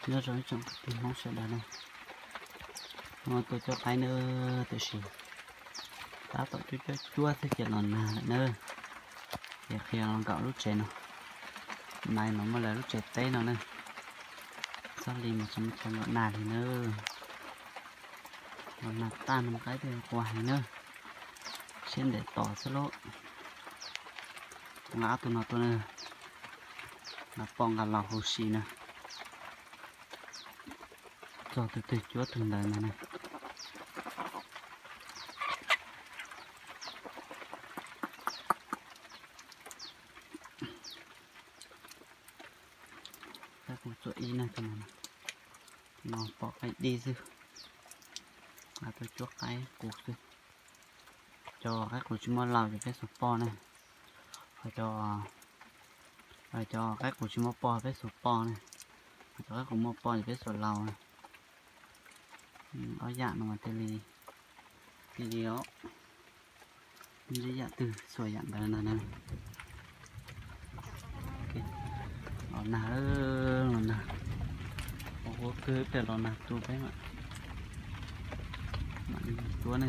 Nyob zoo ib tsoom kwv tij Hmoob sawv daws na, hnub no tuaj cuab qaib na, tiam sis tab tom cuab cuab cuab xwb ces los nag lawm na. Ces qhia los nkaum lub tsev no, nais mas muaj lawv lub tsev teb no na, txog li mas tsis muaj chaw nkaum nag li na. Los nag tag no qaib thiaj quag heev na, siab ntev tos xwb lauj. Nqa ob tug no tuaj na, nqa poj nqa laus huv si na. Txog tus twg cuab tus ntawd ntag na. Qaib qus txuam ib na, no pom qaib dib xwb. Nqa tuaj cuab qaib qus xwb. Cov qaib qus tsis muaj laus ces peb xuas poj na, ho cov, cov qaib qus tsis muaj poj peb xuas poj na, ho cov qaib qus muaj poj ces peb xuas laus na. Ob yam no mas thiaj li, thiaj li os, ib yam twg xuas yam ntawd ntag na. Los nag, los nag, ua ua kwg pliag los nag tu peb mam, mam li cuab ne.